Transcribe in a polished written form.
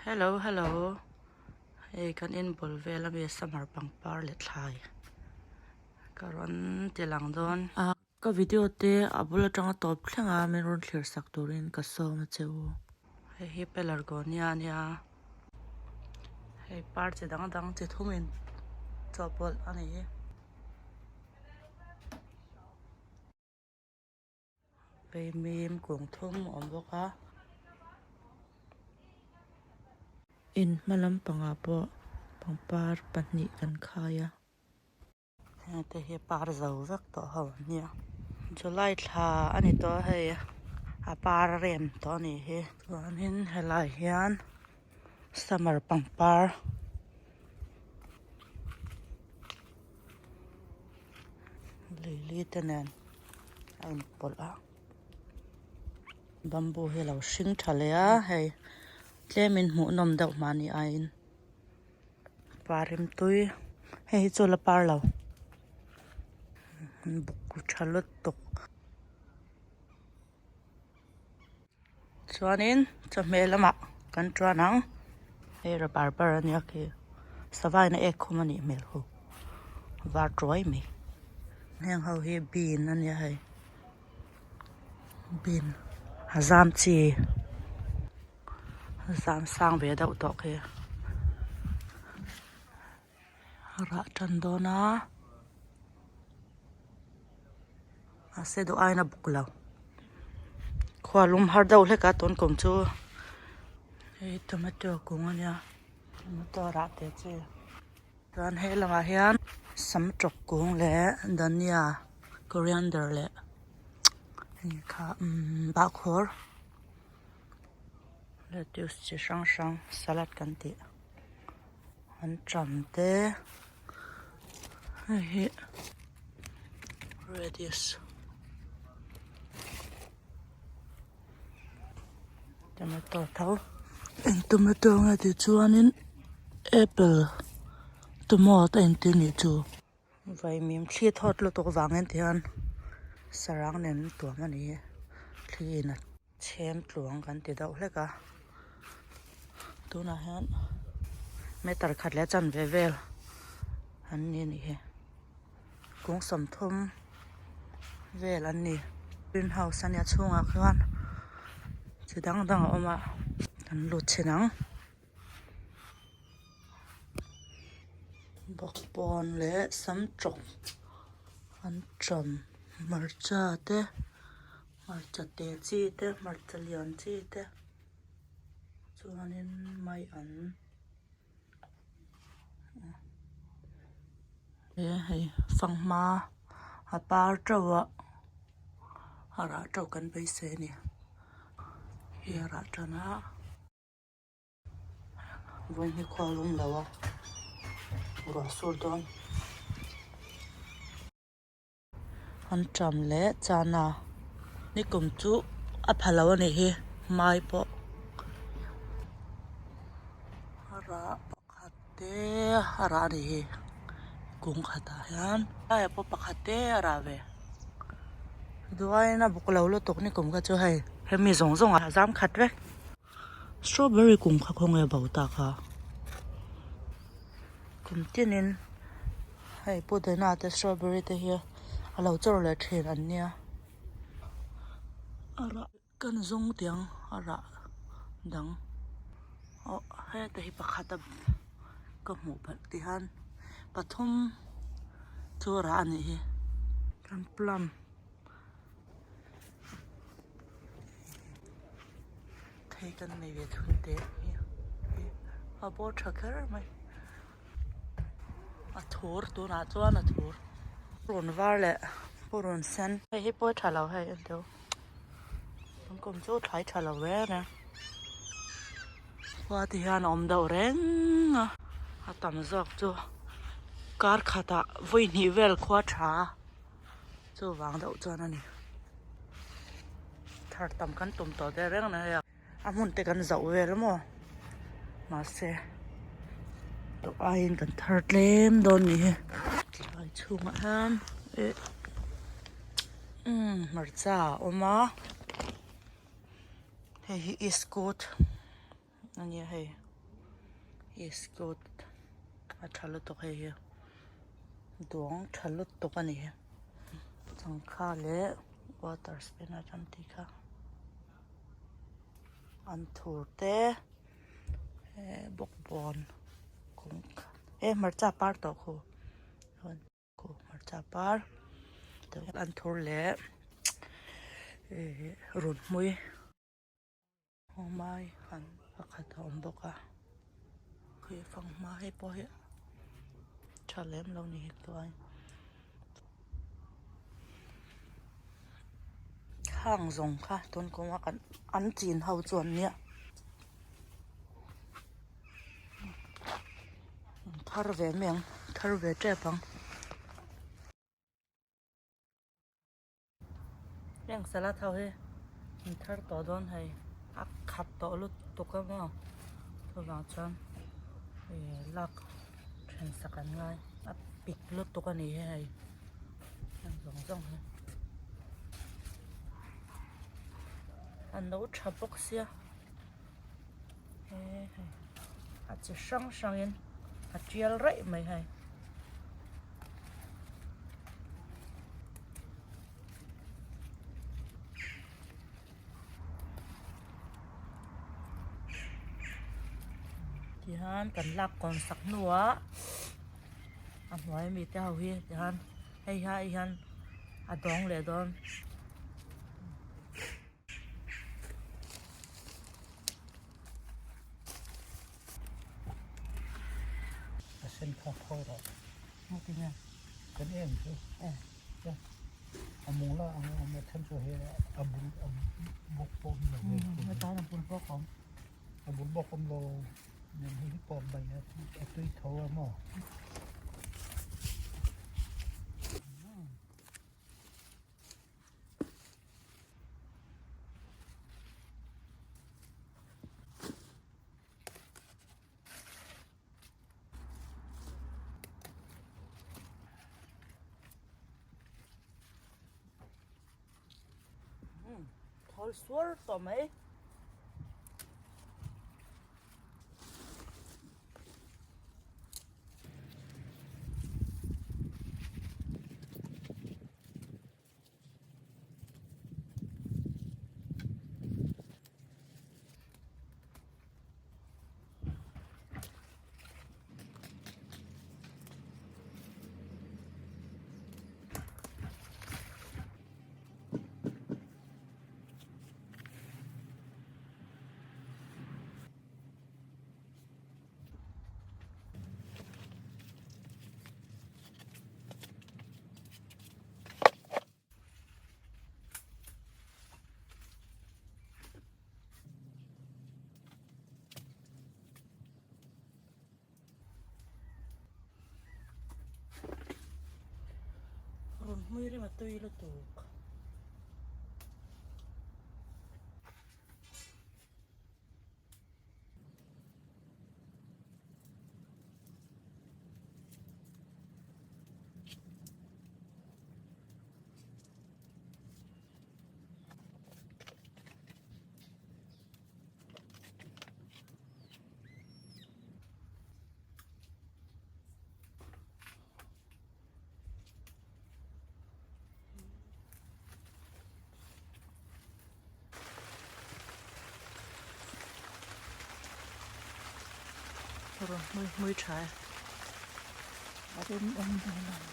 Hello hello hei kan inbul vel ami summer pangpar leh thlai ka rawn ti lang dawn. Ka video te a bul atanga tawp thleng a min rawn thlir sak turin ka sawm a che u. Hei hi pelargonia a nia hei par chi dang dang chi thum in chawhpawlh a ni. Vaimim kung thum a awm bawk a. In hma lampangah pawh pangpar pahnih kan khai a. Heng te hi par zo vek tawh ho an nia. July thla a ni tawh a hei a par rem tawh a nih hi. Chuanin helai hian summer pangpar. Lili te nen a inpawlh a bamboo hi a lo hring tha leh a hei tlemin hmuhnawm deuh mahni aiin parimtui hei hi chu la par lo buk tha lutuk. Chuanin chawhmeh lamah kan tuan ang hei rabarbar a nia khi savain a ek khum a nih hmel ho var tuai mai heng ho hi bean a nia hei bean a zam chi a zam sang ve deuh tawh khi a rah tan dawn a. Mahse duh aiin a buk lo. Khua lum har deuh hlek a tun kum chu hei tomato kung a nia tomato rah te chi chuan he lamah hian sam tawk kung leh dhania coriander leh heng kha umm bahkhawr lettuce chi hrang hrang salad kan tih an ṭam te hei hi radish tomato tho eng tomato nge tih chuanin apple tomato a inti anih chu. Vaimim thli thawt lutuk vangin tihian sarang nen an tuam a ni thli in a chhem tluang kan ti deuh hlek a tunah hian meter khat leh chanve vel an ni anih hi kung 30 vel an ni green house a nia chhungah khian chi dang dang a awm a an lut chhin ang. Bawkbawn leh samtawk an ṭawm hmarcha te hmarcha te chi te hmarcha lian chi te chuanin mai an he hei fanghma a par ṭeuh a a rah ṭeuh kan beisei a ni hi a rah ṭan a. Vawi hi khual awm lo a ruah sur dawn an ṭam leh chana nikum chu a pha lo a nih hi mai pawh a rah pakhat te a rah a nih hi kung khatah hian laiah pawh pakhat te a rah ve duaiin a buk lo lutuk nikum kha chu hei hemi zawng zawng a zam khat vek. Strawberry kum kha khawnge bo ta kha kum tinin hei pudina te strawberry te hi a lo chawr leh thin an nia a rah kan zawng tiang a rah dang aw heta hi pakhat a ka hmuh palh tihian pathum chu a rah a nih hi kan plum. Thei kan nei ve thun teh hi a bawr tha kher mai a thur tunah chuan a thur purun var leh purun sen hei hi pawi tha lo hei en teu an kum chu thlai tha lo reng a khua te hian a awm deuh reng a a tam zawk chu kar khatah vawi hnih vel khua tha. Chuvang deuh chuan a ni. Thar tam kan tum tawh teh reng a hei a. A hmun te kan zoh vel maw? Mahse tawh aiin kan thar tlem dawn ni hi. Tlai chhungah hian eh umm hmarcha a awm a. Hei hi iskut a nia hei. Iskut a tha lutuk hei hi duang tha lutuk a ni sangha leh water spinach an tih kha an thur te eh bawkbawn kawng eh hmarcha par tawh khu. Khu hmarcha par an thur leh run hmui hmai han pakhat a awm bawk a khi fanghma hei pawh hi tha lem lo ni hi chuan hang zawng kha tun kawnga kan an chin ho chu an nia. Thar ve mai ang thar ve tep ang heng salad ho hi an thar tawh dawn hei a khat tawh lutuk a maw chuvang chuan ih lak then sak an ngai a pik lutuk a ni hi hei heng zawng zawng hi a no tha bawk sia. He hei a chi hrang hrangin a tial raih mai hei. Tihian kan lak kawn sak hnuah a hnuai ami te ho hi tihian hei hi hian a dawng leh dawn. A sen kha phawi rawh. Maw ti nge? Kan em chu. Eh. Chuan a mung la ang a awm a then chu hei a bul a bawk pawh awm lo hei. Hetan a bul bawk awm. A bul bawk awm lo nen hei hi pawh mai a a tui tho a maw. Thawl suar tawh mai. Rawn hmui rem a tui lutuk. Rawn hmui hmui tha e a rem awm dawn a ni.